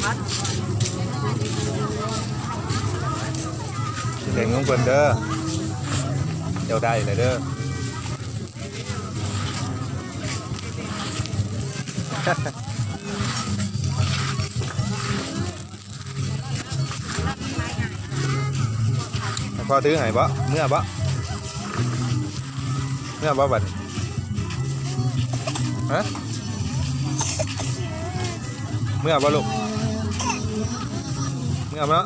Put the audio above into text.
ເກັ່ງຂອງເພິ່ນເດີ ເຈົ້າໄດ້ແລ້ວເດີ. ໃຫ້ພໍ່ຖືໃຫ້ບໍ? ເມືອບໍ? ເມືອບໍບັດນີ້? ຮະ? ເມືອບໍລູກ? ເມືອບໍເນາະ?